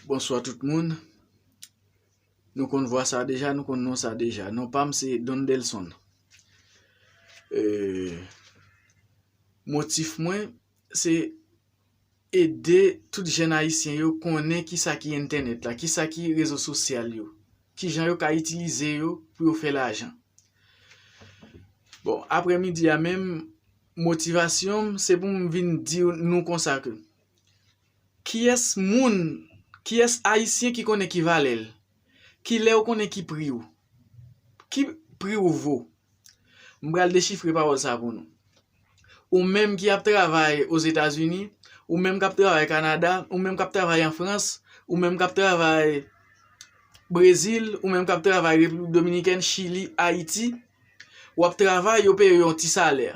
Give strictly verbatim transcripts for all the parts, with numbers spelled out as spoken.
Bonswa tout moun. Nou konn vwa sa deja, nou konn non sa deja. Non pa m se Dondelson. E, motif mwen se ede tout jèn ayisyen yo konnen kisa ki entènèt la, kisa ki rezo sosyal yo, kijan yo ka itilize yo pou yo fè lajan. Bon, aprèmidi a menm, motivasyon m se pou m vin di nou konsa ke kiyès moun, kiyès ayisyen ki konnen ki valè l? Kilè ou konnen ki pri ou? Ki pri ou vo? M pral dechifre pawòl sa pou nou. Ou menm ki ap travay Ozetazini, ou menm k ap travay Kanada, ou menm k ap travay an Frans, ou menm k ap travay Brezil, ou menm k ap travay Repiblik Dominikèn, Chili, Ayiti, w ap travay, yo peye w yon ti salè.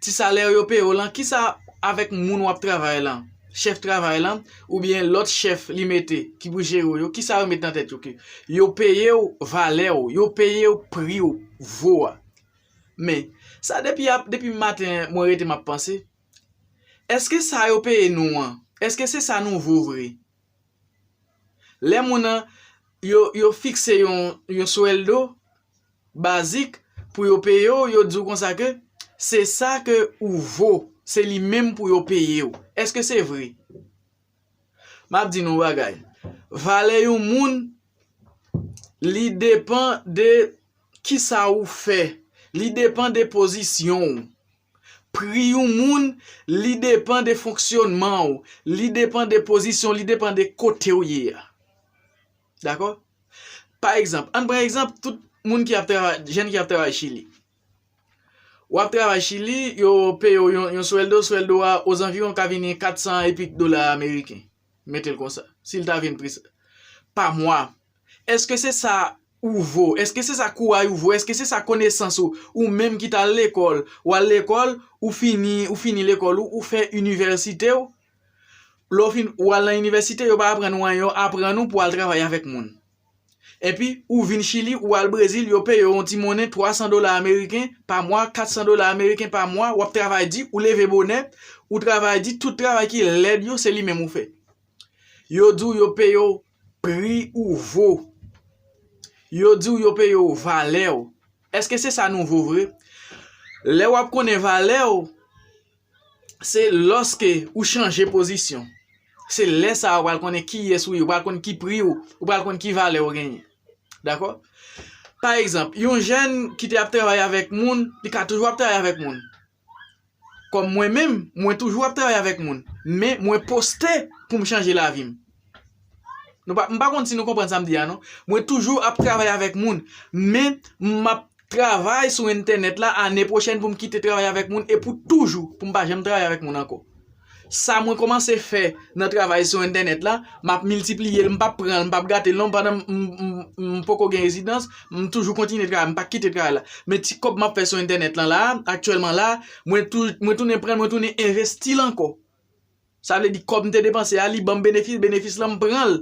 Ti salè yo peye w lan, kisa avèk moun w ap travay lan, chèf travay lan, oubyen lòt chèf li mete ki pou jere w yo, kisa yo met nan tèt yo ke yo peye w valè w, yo peye w pri w vo a. Men, sa depi ap, depi maten mwen rete m ap panse, èske sa yo peye nou an, èske se sa nou vo vre? Lè moun nan, yo, yo fikse yon, yon swèldo bazik pou yo peye w, yo di w konsa ke se sa ke ou vo, se li menm pou yo peye w. Èske se vre? M ap di nou yon bagay. Valè yon moun, li depan de kisa ou fè. Li depan de pozisyon w. Pri yon moun, li depan de fonksyonman w, li depan de pozisyon, li depan de kote w ye a. Dakò? Pa egzanp, ann pran egzanp tout moun ki ap travay, jèn ki ap travay Chili. W ap travay Chili, yo peye w yon, yon swèldo, swèldo a ozanviwon ka vini kat san epik dola ameriken. Mete l konsa. Si l ta vin pri sa. Pa mwa. Èske se sa ou vo? Èske se sa kouray ou vo? Èske se sa konesans ou? Ou menm ki t al lekòl, w al lekòl, ou fini, ou fini lekòl ou, ou fè inivèsite w. Lè w fin, ou al nan inivèsite, yo pa aprann ou anyen, yo aprann ou pou w al travay avèk moun. Epi, ou vin Chili, ou al Brezil, yo peye w yon ti monnen, twa san dola ameriken pa mwa, kat san dola ameriken pa mwa, w ap travay di, ou leve bonè, ou travay di, tout travay ki lèd yo, se li menm ou fè. Yo di w yo peye w pri ou vo. Yo di w yo peye w valè w. Èske se sa nou vo vre? Lè w ap konnen valè w, se lòske ou chanje pozisyon. Se lè sa a ou pral konnen kiyès ou ye, ou pral konn ki pri w, ou pral konn ki valè w genyen. Dakò? Pa egzanp, yon jèn ki te ap travay avèk moun, li ka toujou ap travay avèk moun. Kòm mwen menm, mwen toujou ap travay avèk moun. Men mwen poste pou m chanje lavi m. Nou pa, m pa konn si nou konprann sa m di a, non. Mwen toujou ap travay avèk moun. Men m ap travay sou entènèt la ane pwochèn pou m kite travay avèk moun e pou toujou, pou m pa janm travay avèk moun ankò. Sa mwen kòmanse fè nan travay sou entènèt la, m ap miltipliye l, m p ap pran l, m p ap gate l non, pandan m, m, m, m poko gen rezidans, m toujou kontinye travay, m pa kite travay la. Men ti kòb m ap fè sou entènèt lan la, aktyèlman la, mwen tou, mwen tounen pran l, mwen tounen envesti l ankò. Sa vle di kòb m te depanse a, li ban m benefis, benefis lan m pran l.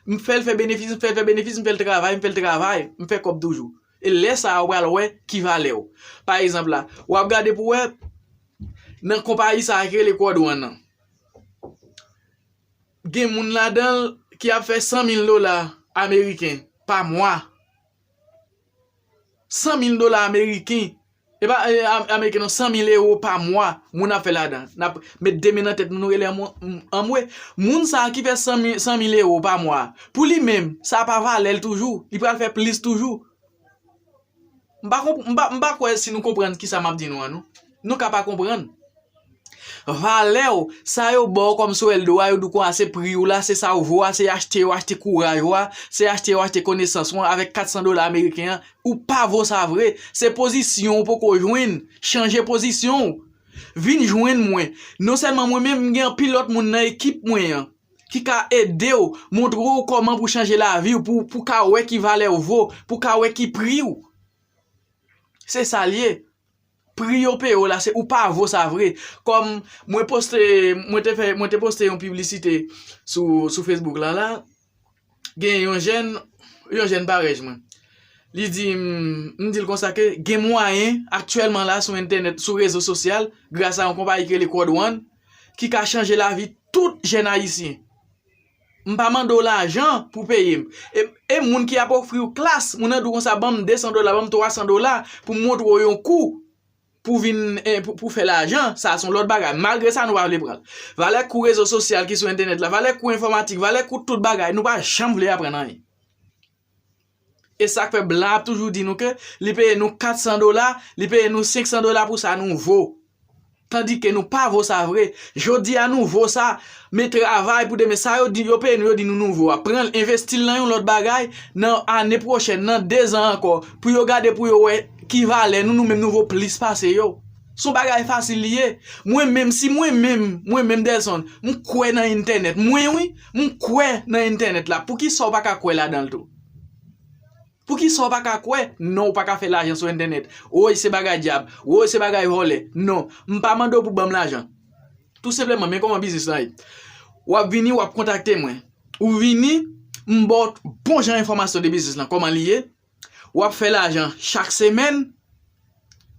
M fè l fè benefis, m fè l fè benefis, m fè l travay, m fè l travay, m fè kòb toujou. E lè sa a, ou pral wè ki valè w. Pa egzanp la, w ap gade pou wè nan konpayi sa a ki rele Quad One nan. Gen moun ladan l ki ap fè san mil dola ameriken pa mwa. San mil dola ameriken. E pa, e, am-, ameriken non, san mil ewo pa mwa, moun ap fè ladan. N ap met de men nan tèt nou, nou rele anmwe, anmwe. Moun sa a ki fè san mil, san mil ewo pa mwa, pou li menm, sa pa valè l toujou. Li pral fè plis toujou. M pa konp-, m pa, m pa kwè si nou konprann kisa m ap di nou an, non. Nou ka pa konprann. Valè w, sa yo ba w kòm swèldo a, yo di w konsa se pri w la, se sa w vo a, se achte yo achte kouraj ou a, se achte yo achte konesans ou an avèk kat san dola ameriken an, ou pa vo sa vre. Se pozisyon ou poko jwenn, chanje pozisyon w. Vin jwenn mwen. Non sèlman mwen menm, m gen anpil lòt moun nan ekip mwen an ki ka ede w, montre w kòman pou chanje lavi w, pou, pou ka wè ki valè w vo, pou ka wè ki pri w. Se sa l ye. Pri yo peye w la, se ou pa vo sa vre. Kòm mwen poste, mwen te fè, mwen te poste yon piblisite sou, sou Facebook la, la, gen yon jèn, yon jèn parèy mwen. Li di m, m di l konsa ke gen mwayen aktyèlman la sou entènèt, sou rezo sosyal, gras a yon konpayi ki rele Quad One, ki ka chanje lavi tout jèn ayisyen. M pa mande w lajan pou peye m. E, e moun ki ap ofri w klas, moun nan di w konsa, ban m de san dola, ban m twa san dola pou m montre w yon kou pou vin, eh, pou, pou fè lajan, sa se yon lòt bagay. Malgre sa, nou pa vle pran l. Valè kou rezo sosyal ki sou entènèt la, valè kou enfòmatik, valè kou tout bagay, nou pa janm vle aprann anyen. E sa k fè blan ap toujou di nou ke li peye nou kat san dola, li peye nou senk san dola pou sa nou vo. Tandike nou pa vo sa vre. Jodi a nou vo sa, men travay pou demen. Sa yo di, yo peye nou, yo di nou nou vo a. Pran l, envesti l nan yon lòt bagay, nan ane pwochèn, nan dezan ankò, pou yo gade, pou yo wè ki valè nou, nou menm nou vo plis pase yo. Se yon bagay fasil li ye. Mwen menm, si mwen menm, mwen menm Delson, m kwè nan entènèt. Mwen wi, m kwè nan entènèt la. Poukisa w pa ka kwè ladan l tou? Poukisa w pa ka kwè? Non, ou pa ka fè lajan sou entènèt. Woy, se bagay dyab. Woy, se bagay vòlè. Non, m pa mande w pou ban m lajan. Tou senpleman, men kòman biznis lan ye. W ap vini, w ap kontakte mwen. Ou vini, m ba w bon jan enfòmasyon de biznis lan, kòman li ye. W ap fè lajan chak semèn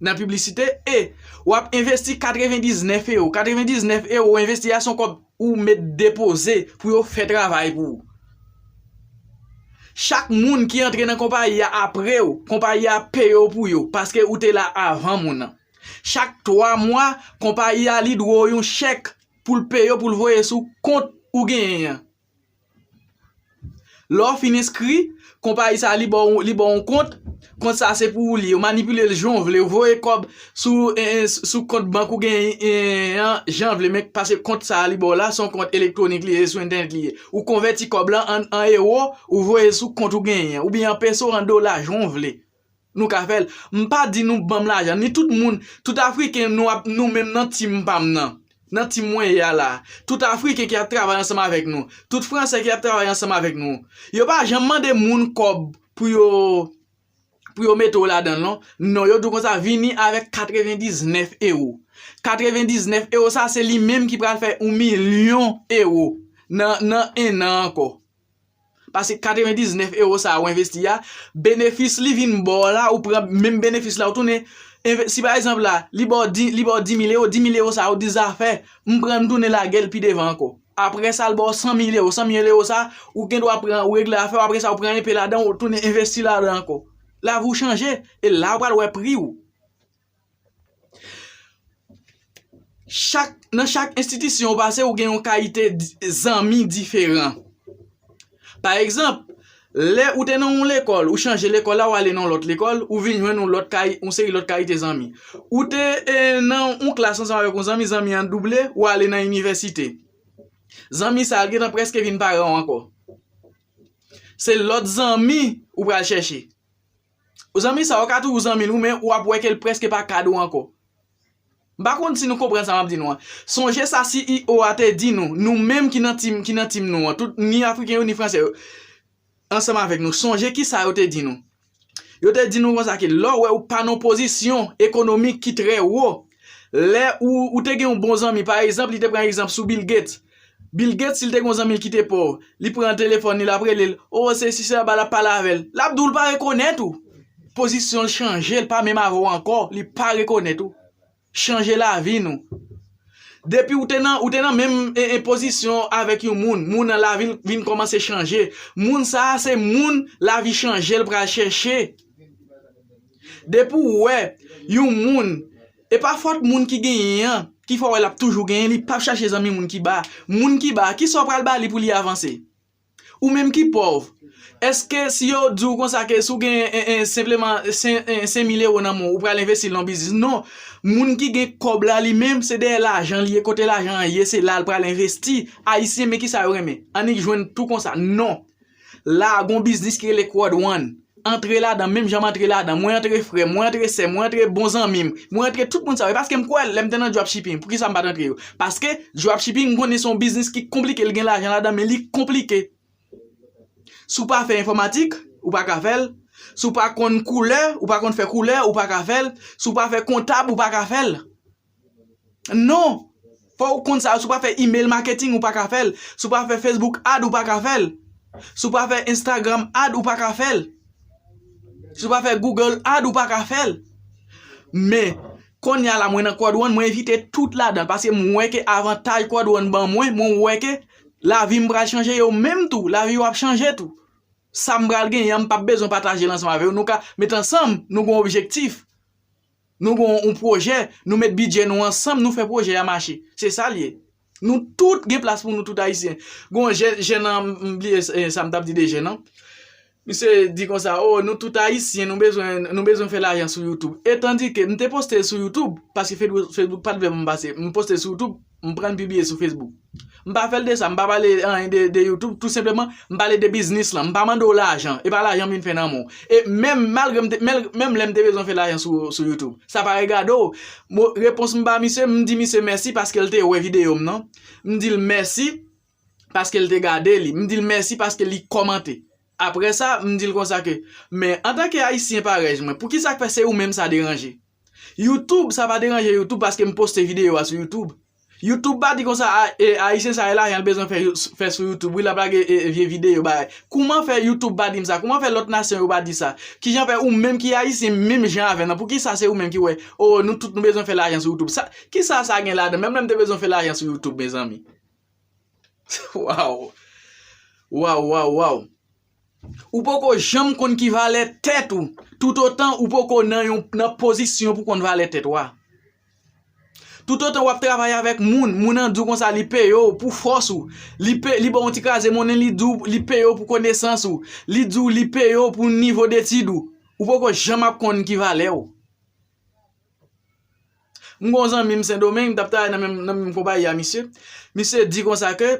nan piblisite e w ap envesti katrevendiznèf ewo. Katrevendiznèf ewo ou envesti a, se yon kòb ou met depoze pou yo fè travay pou ou. Chak moun ki antre nan konpayi a apre w, konpayi a peye w pou yo, paske ou te la avan moun nan. Chak twa mwa, konpayi a li dwe w yon chèk pou l peye w, pou l voye sou kont ou genyen an. Lè w fin enskri, konpayi sa a, li ba w, li ba w yon kont. Kont sa a se pou ou li. Ou manipile l jan w vle. Ou voye kòb sou, eh, eh, sou kont bank ou genyen, eh, an, jan w vle. Men paske kont sa a li ba w la, se yon kont elektwonik li ye, sou entènèt li ye. Ou konvèti kòb la an, an ewo, ou voye sou kont ou genyen an. Oubyen an peso, an dola, jan w vle. Nou ka fè l. M pa di nou ban m lajan. Ni tout moun, tout Afriken, nou ap, nou menm nan team pa m nan. Nan team mwen ye a la. Tout Afriken ki ap travay ansanm avèk nou. Tout Fransè ki ap travay ansanm avèk nou. Yo pa janm mande moun kòb pou yo, pou yo mete w ladan l, non. Non, yo di w konsa, vini avèk katrevendiznèf ewo. Katrevendiznèf ewo sa, se li menm ki pral fè yon milyon ewo nan, nan en an ankò. Paske katrevendiznèf ewo sa a ou envesti a, benefis li vin ba w la, ou pran menm benefis la, ou tounen, enve-, si pa egzanp la, li ba w di, li ba w di mil ewo, di mil ewo sa a, ou di zafè, m pran m tounen lage l pi devan ankò. Apre sa, l ba w san mil ewo, san mil ewo sa a, ou gen dwa pran, ou regle afè w, apre sa, ou pran enpe ladan, ou tounen envesti ladan ankò. Lavi w chanje, e la ou pral wè pri w. Chak, nan chak enstitisyon ou pase, ou gen yon kalite di-, zanmi diferan. Pa egzanp, lè ou te nan yon lekòl, ou chanje lekòl la, ou ale nan yon lòt lekòl, ou vin jwenn yon lòt kay-, yon seri lòt kalite zanmi. Ou te, eh, nan yon klas ansanm avèk yon zanmi, zanmi an double, ou ale nan inivèsite. Zanmi sa a, l gentan prèske vin paran w ankò. Se lòt zanmi ou pral chèche. Zanmi sa, ou ka toujou zanmi l, wi, men w ap wè ke l prèske pa kad ou ankò. M pa konn si nou konprann sa m ap di nou an. Sonje sa C E O a te di nou, nou menm ki nan team, ki nan team nou an, tout, ni Afriken yo, ni Fransè yo, ansanm avèk nou. Sonje ki sa yo te di nou. Yo te di nou konsa ke lè w wè ou pa nan pozisyon ekonomik ki trè wo, lè ou, ou te gen yon bon zanmi, pa egzanp, li te pran egzanp sou Bill Gates. Bill Gates, si l te gen yon zanmi l ki te pòv, li pran telefòn li, l ap rele l, o, se si se la, l ap pale avè l. L ap di w l pa rekonèt ou. Pozisyon l chanje, l pa menm avè w ankò, li pa rekonèt ou. Chanje lavi nou. Depi ou te nan, ou te nan menm, e, e, pozisyon avèk yon moun, moun nan lavi l vin kòmanse chanje. Moun sa a se moun lavi chanje l pral chèche. Depi w wè yon moun, e pa fòt moun ki genyen an, ki fè w wè l ap toujou genyen, li p ap chache zanmi moun ki ba. Moun ki ba, kisa w pral ba li pou li avanse? Ou menm ki pòv, èske si yo di w konsa ke si w gen, en, en, senpleman sen, en, senk mil ewo nan men w, ou pral envesti l nan yon biznis? Non. Moun ki gen kòb la li menm, se dèyè lajan li ye, kote lajan an ye, se la l pral envesti. Ayisyen, men kisa yo renmen? Annik jwenn tou konsa. Non. La a gon biznis ki rele Quad One. Antre ladan, menm jan m antre ladan. Mwen antre frè m, mwen antre sè m, mwen antre bon zanmi m, mwen antre tout moun sa yo. E paske m kwè lè m te nan dropshipping. Poukisa m pa t antre yo? Paske dropshipping, m konnen se yon biznis ki konplike, li gen lajan ladan, men li konplike. Si w pa fè enfòmatik, ou pa ka fè l. Si w pa konn koulè, ou pa konn fè koulè, ou pa ka fè l. Si w pa fè kontab, ou pa ka fè l. Non. Fò w konn sa, si w pa fè email marketing, ou pa ka fè l. Si w pa fè Facebook ad, ou pa ka fè l. Si w pa fè Instagram ad, ou pa ka fè l. Si w pa fè Google ad, ou pa ka fè l. Men, kounye a la, mwen nan Quad One, mwen evite tout ladan l, paske mwen wè ke avantaj Quad One ban mwen, mwen wè ke Lavi m pral chanje, yo menm tou, lavi yo ap chanje tou. Sa m pral genyen an, m p ap bezwen pataje l ansanm avè w. Nou ka met ansanm, nou gen yon objektif. Nou gen yon pwojè, nou met bidjè nou ansanm, nou fè pwojè a mache. Se sa l ye. Nou tout gen plas pou nou tout Ayisyen. Gen yon jèn, jèn nan, m bliye, eh, sa m t ap di de jèn nan. Misye di konsa, "Oh, nou tout Ayisyen, nou bezwen, nou bezwen fè lajan sou YouTube." E tandike m te poste l sou YouTube, paske Facebook, Facebook pa t vle pou m pase. M poste l sou YouTube, m pran l pibliye sou Facebook. M pa fè l de sa, m pa pale anyen de, de YouTube, tou senpleman, m pale de biznis lan. M pa mande w lajan, e pa lajan m vin fè nan men w. E menm malgre m te, menm, menm lè m te bezwen fè lajan sou, sou YouTube, sa pa regade w. Mo, repons m ba misye, m di misye mèsi paske l te wè videyo m nan. M di l mèsi paske l te gade li. M di l mèsi paske li kòmante. Apre sa, m di l konsa ke, men antanke Ayisyen parèy mwen, poukisa k fè se ou menm sa deranje? YouTube, sa pa deranje YouTube paske m poste videyo a sou YouTube. YouTube pa di konsa, a, e, Ayisyen sa e lajan l bezwen fè, fè sou YouTube. Wi, l ap lage, e, vye videyo, bagay. Kouman fè YouTube pa di m sa? Kouman fè lòt nasyon yo pa di sa? Kijan fè ou menm ki Ayisyen, menm jan avè m nan, poukisa se ou menm ki wè, "Oh, nou tout nou bezwen fè lajan sou YouTube"? Sa, kisa sa gen ladan? Menm lè m te bezwen fè lajan sou YouTube, mezanmi. Waw. Waw, waw, waw. Ou poko janm konn ki valè tèt ou, toutotan ou poko nan yon, nan pozisyon pou konn valè tèt ou a. Toutotan w ap travay avèk moun, moun nan di w konsa li peye w pou fòs ou, li pe, li ba w yon ti kraze monnen, li di w li peye w pou konesans ou, li di w li peye w pou nivo detid ou, ou poko janm ap konn ki valè w. M gon zanmi m Sendomeng, m t ap travay nan menm, nan menm konpayi a misye. Misye di konsa ke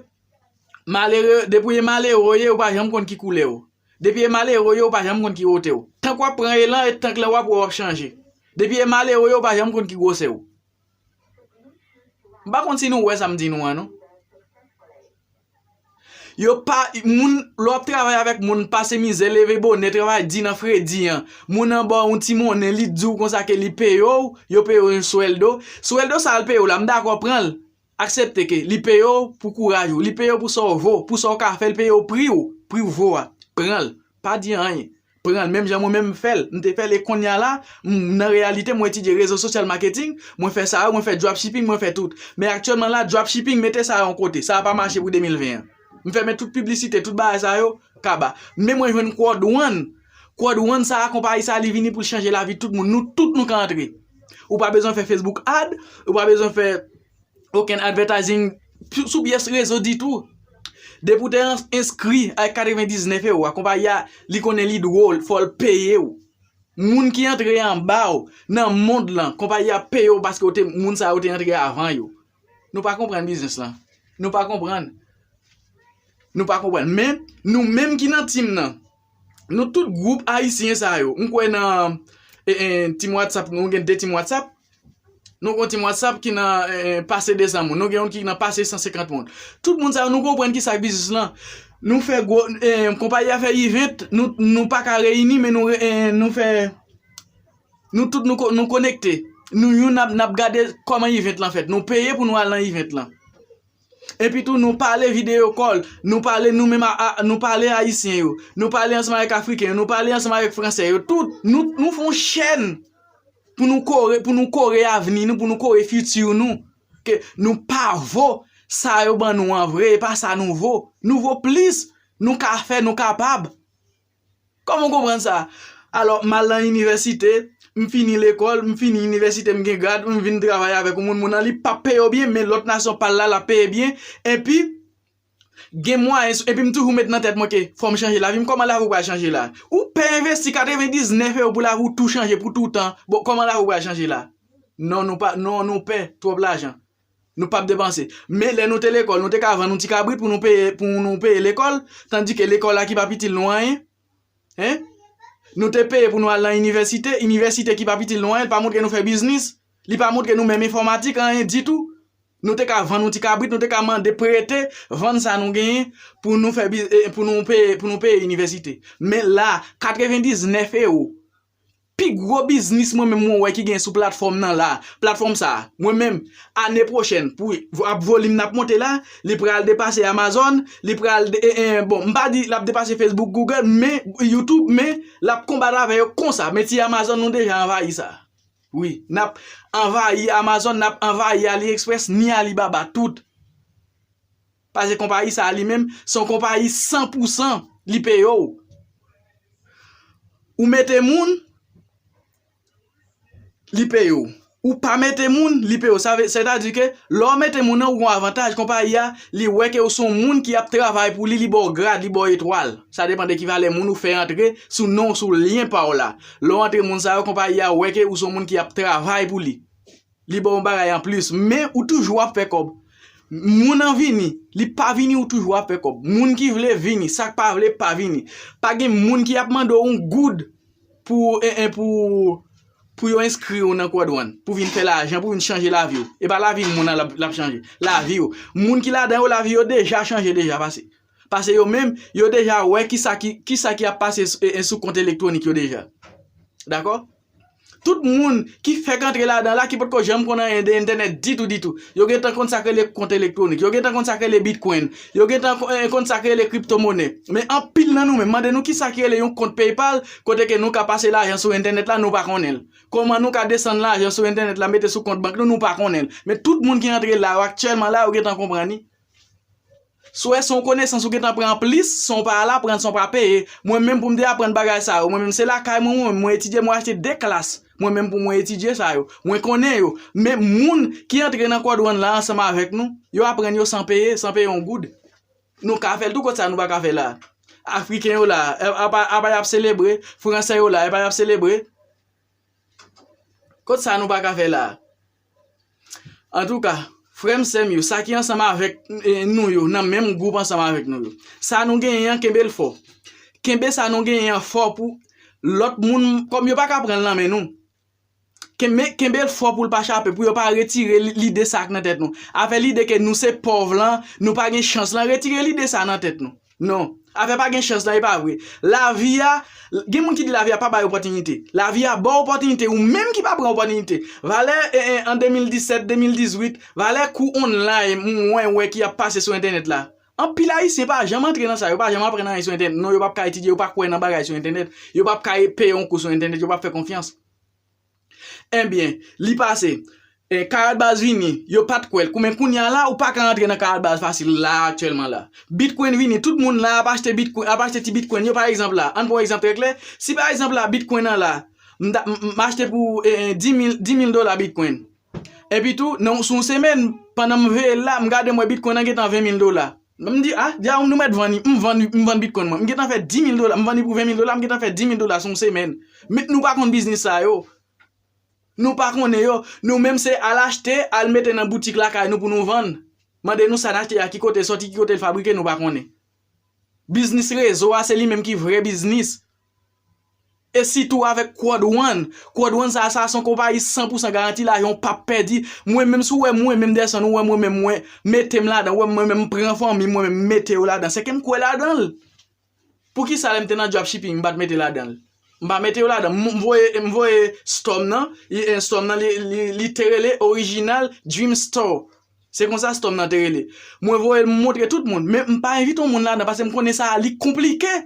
malere, depi w ye malere w ye, ou pa janm konn ki koulè w. Depi w ye malere w ye, ou pa janm konn ki wotè w. Tank w ap pran elan e tank lè w ap wè w ap chanje. Depi w ye malere w ye, ou pa janm konn ki gwosè w. M pa konn si nou wè sa m di nou an, non. Yo pa, moun, lè w ap travay avèk moun, pase mizè, leve bonè, travay di nan fredi an. Moun nan ba w yon ti monnen, li di w konsa ke li peye w, yo peye w yon swèldo. Swèldo sa l peye w la, m dakò pran l. Aksepte ke li peye w pou kouraj ou, li peye w pou sa w vo, pou sa w ka fè, li peye w pri w, pri w vo a. Pran l. Pa di anyen. Pran l menm jan mwen menm m fè l. M te fè l e kounye a la, m, nan reyalite, mwen etidye rezo sosyal maketing, mwen fè sa yo, mwen fè dropshipping, mwen fè tout. Men aktyèlman la, dropshipping, mete sa yo yon kote. Sa a pa mache pou de mil ven an. M fèmen tout piblisite, tout bagay sa yo, kaba. Men mwen jwenn Crowd One. Crowd One sa a, konpayi sa a, li vini pou l chanje lavi tout moun. Nou tout nou ka antre. Ou pa bezwen fè Facebook ad, ou pa bezwen fè okenn advertising sou, sou pyès rezo ditou. Depi w te enskri avèk katrevendiznèf ewo a, konpayi a, li konnen li dwe w, fò l peye w. Moun ki antre anba w nan mond lan, konpayi a peye w paske w te, moun sa yo te antre avan yo. Nou pa konprann biznis lan. Nou pa konprann. Nou pa konprann. Men, nou menm ki nan team nan, nou tout gwoup ayisyen sa yo, m kwè nan, e, e, team WhatsApp, nou gen de team WhatsApp. Nou gen yon team WhatsApp ki nan, e, e, pase de san moun. Nou gen youn ki nan pase san senkant moun. Tout moun sa yo, nou konprann ki sa k biznis lan. Nou fè gwo, e, konpayi a fè event, nou, nou pa ka reyini, men nou, e, nou fè, nou tout nou, nou konekte. Nou youn n ap, n ap gade kòman event lan fèt. Nou peye pou nou al nan event lan. Epi tou, nou pale video call, nou pale nou menm a, a, nou pale ayisyen yo, nou pale ansanm avèk afriken yo, nou pale ansanm avèk fransè yo, tout, nou, nou fè yon chèn pou nou kore, pou nou kore avni nou, pou nou kore fiti nou. Ke nou pa vo sa yo ban nou an vre, e pa sa nou vo. Nou vo plis, nou ka fè, nou kapab. Kòman w konprann sa? Alò, m al nan inivèsite, m fini lekòl, m fini inivèsite, m gen grad, m vin travay avèk yon moun, moun nan li p ap peye w byen, men lòt nasyon pa l la, l ap peye byen, epi gen mwayen, epi m toujou met nan tèt mwen ke fò m chanje lavi m. Kòman lavi w pral chanje la? Ou pè envesti katrevendiznèf ewo pou lavi w tou chanje pou toutan. Bon, kòman lavi w pral chanje la? Non, nou pa, non, nou pè twòp lajan. Nou p ap depanse. Men lè nou te lekòl, nou te ka vann yon ti kabrit pou nou peye, pou nou peye lekòl, tandike lekòl la ki p ap itil nou anyen. Hein? Nou te peye pou nou al nan inivèsite, inivèsite ki p ap itil nou anyen, li pa montre nou fè biznis, li pa montre nou menm enfòmatik, anyen ditou. Nou te ka vann yon ti kabrit, nou te ka mande prete, vann sa nou genyen pou nou fè biz-, e, pou nou peye, pou nou peye inivèsite. Men la, katrevendiznèf ewo. Pi gwo biznis mwen menm mwen wè ki gen sou platfòm nan la, platfòm sa a, mwen menm, ane pwochèn, pou ap volim n ap monte la, li pral depase Amazon, li pral, e, e, bon, m pa di l ap depase Facebook, Google, men YouTube, men l ap konbat avè yo konsa. Men ti Amazon, nou deja anvayi sa. Wi, n ap anvayi Amazon, n ap anvayi AliExpress, ni Alibaba, tout. Paske konpayi sa a li menm, se yon konpayi san pou san li peye w. Ou mete moun, li peye w. Ou pa mete moun, li peye w. Sa vle, sètadi ke lè w mete moun nan, ou gen avantaj. Konpayi a, li wè ke ou se yon moun ki ap travay pou li, li ba w grad, li ba w etwal. Sa depann de ki valè moun ou fè antre sou non, sou lyen pa w la. Lè w antre moun sa yo, konpayi a wè ke ou se yon moun ki ap travay pou li. Li ba w yon bagay anplis, men ou toujou ap fè kòb. Moun nan vini, li pa vini, ou toujou ap fè kòb. Moun ki vle vini, sa k pa vle pa vini. Pa gen moun ki ap mande w yon goud pou, en, en, pou, pou yo enskri w nan Quad One, pou vin fè lajan, pou vin chanje lavi w. E pa lavi moun nan l ap, l ap chanje. Lavi w. Moun ki ladan yo, lavi yo deja chanje deja pase. Pase yo menm, yo deja wè kisa ki, kisa ki ap pase sou, e, e, sou kont elektwonik yo deja. Dakò? Tout moun ki fèk antre ladan la, ki potko janm konn anyen de entènèt ditou, ditou, yo gentan konn sa k rele kont elektwonik, yo gentan konn sa k rele bitcoin, yo gentan kon-, eh, konn sa k rele kriptomonè. Men anpil nan nou menm, mande nou kisa ki rele yon kont PayPal, kote ke nou ka pase lajan sou entènèt la, nou pa konnen l. Kòman nou ka desann lajan sou entènèt la, mete sou kont bank nou, nou pa konnen l. Men tout moun ki antre la yo aktyèlman la, yo gentan konprann li. Si w wè se yon konesans ou gentan pran anplis, san w pa al aprann, san w pa peye. Mwen menm pou m te aprann bagay sa yo, mwen menm se lakay mwen, mwen menm mwen etidye, mwen achte de klas. Mwen menm pou mwen etidye sa yo. Mwen konnen yo. Men moun ki antre nan Quad One la ansanm avèk nou, yo aprann yo san peye, san peye yon goud. Nou ka fè l tou, kot sa nou pa ka fè la? Afriken yo la, e, apa, apa y ap selebre, fransè yo la, e pa y ap selebre. Kot sa nou pa ka fè la? Antouka, frè m, sè m yo, sa ki ansanm avèk, e, nou yo, nan menm gwoup ansanm avèk nou yo. Sa nou genyen an, kenbe l fò. Kenbe sa nou genyen an fò pou lòt moun, kòm yo pa ka pran l nan men nou. Kenbe, kenbe l fò pou l pa chape, pou yo pa retire li-, lide sa ak nan tèt nou. Afè lide ke nou se pòv lan, nou pa gen chans lan, retire lide sa nan tèt nou. Non. Afè pa gen chans la, e pa vre. Lavi a, gen moun ki di lavi a pa bay opòtinite. Lavi a ba w opòtinite, ou menm ki pa pran opòtinite. Valè, e, e, an de mil disèt, de mil dizuit, valè kou online, mwen wè ki ap pase sou entènèt la. Anpil Ayisyen pa janm antre nan sa, yo pa janm aprann anyen sou entènèt. Non, yo p ap ka etidye, yo pa kwè nan bagay sou entènèt. Yo p ap ka peye yon kou sou entènèt, yo p ap fè konfyans. Ebyen, li pase. E, Karat Baz vini, yo pa t kwè l. Kou-, men kounye a la, ou pa ka rantre nan Karat Baz fasil la, aktyèlman la. Bitcoin vini, tout moun la ap achte Bitcoin, ap achte ti Bitcoin yo, pa egzanp la. Ann pran egzanp trè klè. Si pa egzanp la, Bitcoin nan la, m ta, m, m achte pou, e, e, dis mil, dis mil dola Bitcoin. Epi tou, nan, sou yon semèn, pandan m veye l la, m gade m wè Bitcoin nan gentan ven mil dola. M di, a, dja nou mèt vann li, m vann, m vann Bitcoin mwen. M gentan fè dis mil dola, m vann li pou ven mil dola, m gentan fè dis mil dola sou yon semèn. Men nou pa konn biznis sa yo. Nou pa konnen yo. Nou menm se al achte, al mete nan boutik lakay nou pou nou vann. Mande nou sa n achte a, ki kote l sòti, ki kote l fabrike, nou pa konnen. Biznis rezo a, se li menm ki vrè biznis. E sitou avèk Quad One. Quad One sa, sa se yon konpayi san pou san garanti, lajan w p ap pèdi. Mwen menm, si w wè mwen menm desann, ou wè mwen menm mwen mete m ladan, ou wè mwen menm m pran fanmi m, mwen menm m mete yo ladan, se ke m kwè ladan l. Poukisa lè m te nan dropshipping, m pa t mete ladan l? M pa mete yo ladan. M, m voye, m voye store m nan, e, e, store m nan, li, li, li te rele Original Dream Store. Se konsa store m nan te rele. Mwen voye l, m montre tout moun. Men m pa envite yon moun ladan, paske m konnen sa a, li konplike.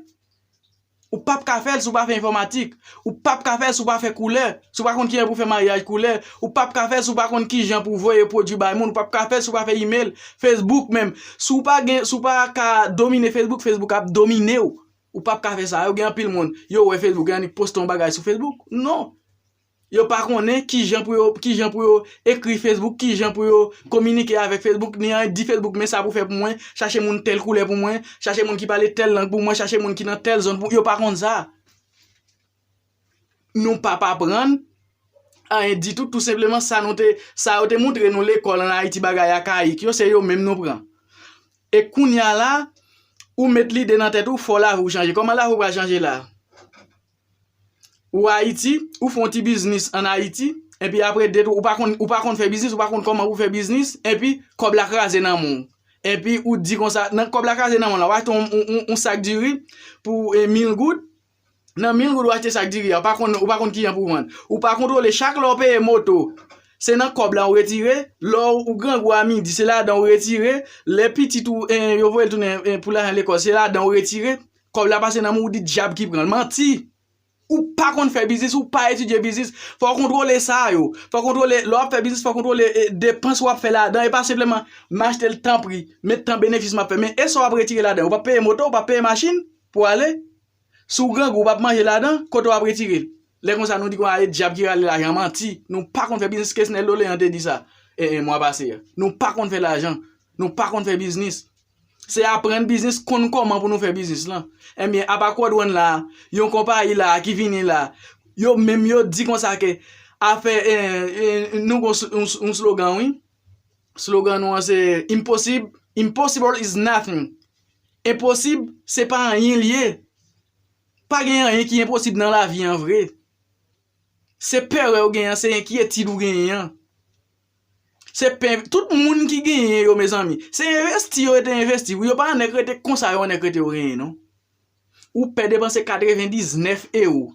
Ou p ap ka fè l si w pa fè enfòmatik. Ou p ap ka fè l si w pa fè koulè. Si w pa konn kijan pou fè maryaj koulè. Ou p ap ka fè l si w pa konn kijan pou voye pwodui bay moun. Ou p ap ka fè l si w pa fè email. Facebook menm. Si w pa gen, si w pa ka domine Facebook, Facebook ap domine w. Ou p ap ka fè sa. Yo gen anpil moun, yo wè Facebook, yo annik poste yon bagay sou Facebook. Non. Yo pa konnen kijan pou yo, kijan pou yo ekri Facebook, kijan pou yo kominike avèk Facebook, ni anyen di Facebook, men sa pou fè pou mwen, chache moun tèl koulè pou mwen, chache moun ki pale tèl lang pou mwen, chache moun ki nan tèl zòn pou, yo pa konn sa. Nou p ap aprann anyen ditou, tou senpleman sa nou te, sa yo te montre nou lekòl ann Ayiti, bagay akayik yo, se yo menm nou pran. E kounye a la, ou met lide nan tèt ou, fò lavi w chanje. Kòman lavi w pral chanje la? Ou Ayiti, ou fè yon ti biznis ann Ayiti, epi apre de, ou pa konn, ou pa konn fè biznis, ou pa konn kòman pou fè biznis, epi kòb la kraze nan men w. Epi ou di konsa, nan kòb la kraze nan men w la, w achte yon, yon, yon, yon sak diri pou, e, mil goud. Nan mil goud ou achte sak diri a, ou pa konn, ou pa konn kijan pou vann. Ou pa kontwole, chak lè w peye moto, se nan kòb la ou retire. Lè w, ou grangou a midi, se ladan ou retire. Lè pitit ou, e, yo voye l tounen, e, pou lajan lekòl, se ladan ou retire. Kòb la pase nan men w, ou di dyab ki pran l. Manti! Ou pa konn fè biznis, ou pa etidye biznis, fò w kontwole sa yo. Fò w kontwole, lè w ap fè biznis, fò w kontwole e, depans w ap fè ladan. E pa senpleman, m achte l tanpri, men tan benefis m ap fè. Men e sa w ap retire ladan? Ou p ap peye moto, ou p ap peye machin pou w ale? Si w grangou, ou p ap manje ladan, kote w ap retire l? Lè konsa, nou di konsa, e dyab ki rale lajan, manti. Nou pa konn fè biznis, Kesnel Doléan te di sa e, e, mwa pase a. Nou pa konn fè lajan. Nou pa konn fè biznis. Se aprann biznis, konn kòman pou nou fè biznis lan. Ebyen, apa Quad One la, yon konpayi la ki vini la, yo menm yo di konsa ke afè, e, e, nou gon sl- yon, yon slogan, wi. Slogan nou an se impossible, impossible is nothing. Enposib, se pa anyen l ye. Pa gen anyen ki enposib nan lavi an vre. Se pè w genyen an, se enkyetid ou genyen an. Se pen, tout moun ki genyen yo, mezanmi, se envesti yo rete envesti. Yo pa nèk rete konsa, yo nèk rete yo genyen, non. Ou pè depanse katrevendiznèf ewo.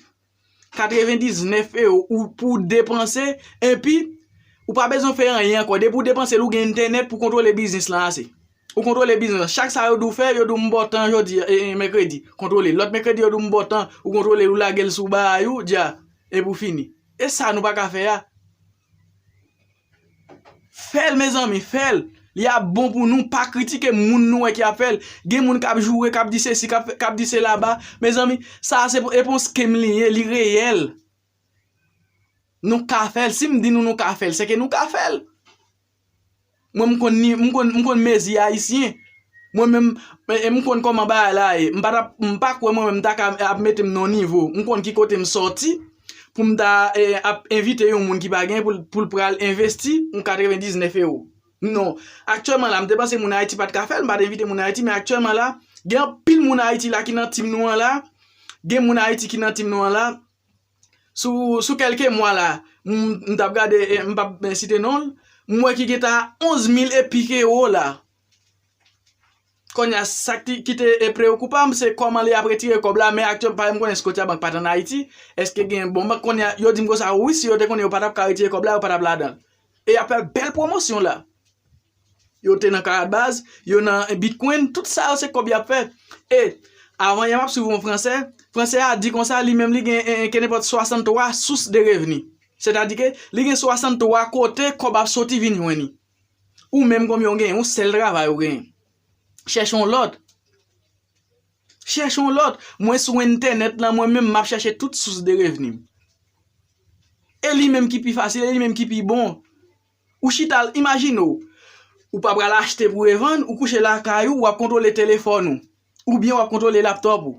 Katrevendiznèf ewo ou pou depanse, epi ou pa bezwen fè anyen ankò. Depi ou depanse l, ou gen entènèt pou kontwole biznis lan ase. Ou kontwole biznis lan. Chak sa yo di w fè, yo di w m ba w tan jodi, e, e, mèkredi. Kontwole. Lòt mèkredi, yo di w m ba w tan, ou kontwole l, ou lage l sou bagay ou, dja, epi w fini. E sa nou pa ka fè a. Fè l, mezanmi, fè l. Li ap bon pou nou. Pa kritike moun nou wè ki ap fè l. Gen moun k ap joure, k ap di sesi, k ap, k ap di sela ba. Mezanmi, sa a se e pa yon scam li ye, li reyèl. Nou ka fè l. Si m di nou nou ka fè l, se ke nou ka fè l. Mwen, m konn ni, m konn, m konn mezi ayisyen. Mwen menm, e, e, m konn kòman bagay la ye. M pa t ap, m pa kwè mwen menm m ta ka ap mete m nan yon nivo. M konn ki kote m sòti pou m ta, e, ap envite yon moun ki pa gen pou l, pou l pral envesti yon katrevendiznèf ewo. Non. Aktyèlman la, m te panse moun Ayiti pa t ka fè l, m pa t envite moun Ayiti, men aktyèlman la, gen anpil moun Ayiti la ki nan team nou an la. Gen moun Ayiti ki nan team nou an la. Sou, sou kèlke mwa la, m, m t ap gade, e, m p ap, e, site non l, m wè ki gen ta onz mil e pik ewo la. Kounye a, sa ki, ki te, e, preyokipan m, se kòman li ap retire kòb la, men aktyèl, pa m konnen Scotiabank pa t ann Ayiti, èske gen bon bank kounye a, yo di m konsa, wi, si yo te konnen yo pa t ap ka retire kòb la, yo pa t ap ladan l. E y ap fè bèl pwomosyon la. Yo te nan Karat Baz, yo nan Bitcoin, tout sa yo se kòb y ap fè. E, avan yè m ap swiv yon Fransè, Fransè a di konsa, li menm li gen, e, e, kenenpòt swasanntwa sous de revni. Sètadi ke li gen swasanntwa kote kòb ap soti vin jwenn li. Ou menm konbyen w genyen, yon sèl travay ou genyen. Chèche yon lòt. Chèche yon lòt. Mwen sou entènèt lan, mwen menm m ap chèche tout sous de revni m. E li menm ki pi fasil, e li menm ki pi bon. Ou chita, imajine w, ou pa pral achte pou revann, ou kouche lakay ou, w ap kontwole telefòn ou, oubyen w ap kontwole laptòp ou.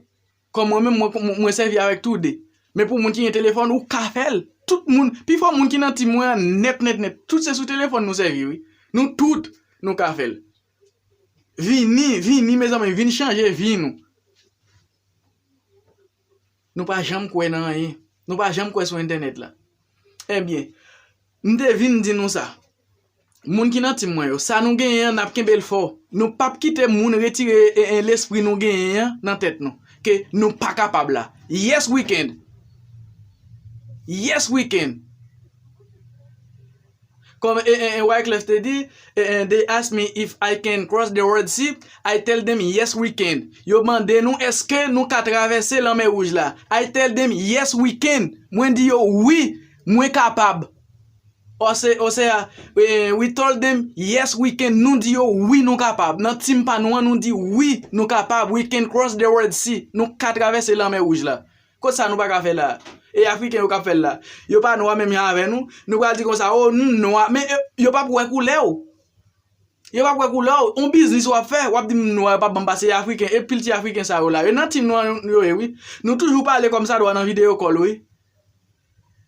Kòm mwen menm, mwen, mwen, mwen sèvi avèk toude. Men pou moun ki gen telefòn, ou ka fè l. Tout moun, pifò moun ki nan team mwen an, nèt, nèt, nèt, tout se sou telefòn nou sèvi, wi. Nou tout, nou ka fè l. Vini, vini, mezanmi, vin chanje vi nou. Nou pa janm kwè nan anyen. Nou pa janm kwè sou entènèt la. Ebyen, m te vin di nou sa. Moun ki nan team mwen yo, sa nou genyen an, n ap kenbe l fò. Nou p ap kite moun retire, e, e, lespri nou genyen an nan tèt nou. Ke nou pa kapab la. Yes, we can. Yes, we can. Kòm, e, e, e, Wyclef te di, e, e, they ask me if I can cross the Red Sea, I tell them yes, we can. Yo mande nou èske nou ka travèse Lanmè Wouj la. I tell them yes, we can. Mwen di yo wi, mwen kapab. Ose, Osea, e, we told them yes, we can. Nou di yo wi, nou kapab. Nan team pa nou an, nou di wi, nou kapab. We can cross the Red Sea. Nou ka travèse Lanmè Wouj la. Kot sa nou pa ka fè la? E Afriken yo k ap fè l la. Yo pa nwa menm jan avè nou. Nou pral di konsa, o, nou nwa. Men, e, yo p ap wè koulè w. Yo p ap wè koulè w. On biznis w ap fè, w ap di m nwa, yo p ap ban m pase, e Afriken, e pil ti Afriken sa yo la. Yo nan team nwa yo ye, wi. Nou toujou pale kòmsadwa nan videyo call, wi.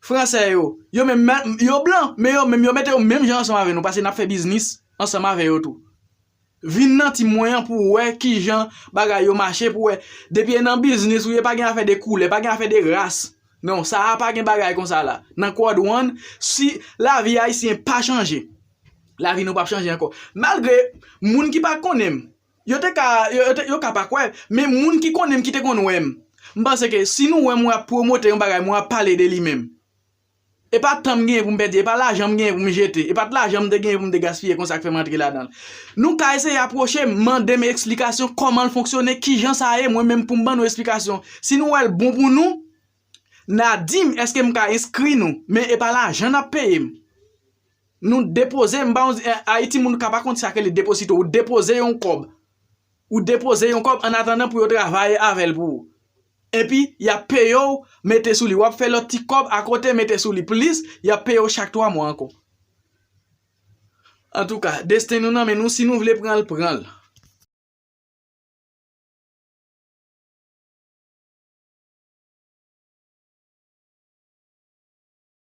Fransè yo, yo menm, men, yo blan, men yo menm, yo mete yo menm jan ansanm avè nou, paske n ap fè biznis ansanm avè yo tou. Vin nan team mwen an pou w wè kijan bagay yo mache, pou w wè. Depi e nan biznis ou ye, pa gen afè de koulè, pa gen afè de ras. Non, sa a pa gen bagay konsa la. Nan Quad One, si lavi ayisyen pa chanje, lavi nou p ap chanje ankò. Malgre moun ki pa konnen m, yo te ka, yo, yo te, yo ka pa kwè, men moun ki konnen m, ki te konn wè m, m panse ke si nou wè mwen ap pwomote yon bagay, mwen ap pale de li menm. E pa tan m genyen pou m pèdi, e pa lajan m genyen pou m jete, e pa t lajan m te genyen pou m te gaspiye konsa k fè m antre ladan l. Nou ka eseye apwoche m, mande m eksplikasyon kòman l fonksyone, kijan sa ye, mwen menm pou m ban nou eksplikasyon. Si nou wè l bon pou nou, Nadim, èske m ka enskri nou? Men e pa lajan n ap peye m. Nou depoze, m ba w, eh, Ayiti moun ka pa konn sa ke li deposito. Ou depoze yon kòb. Ou depoze yon kòb an atandan pou yo travay avè l pou ou. Epi, y ap peye w, mete sou li. W ap fè lòt ti kòb akote, mete sou li. Plis, y ap peye w chak twa mwa ankò. Antouka, desten nou nan men nou, si nou vle pran l, pran l.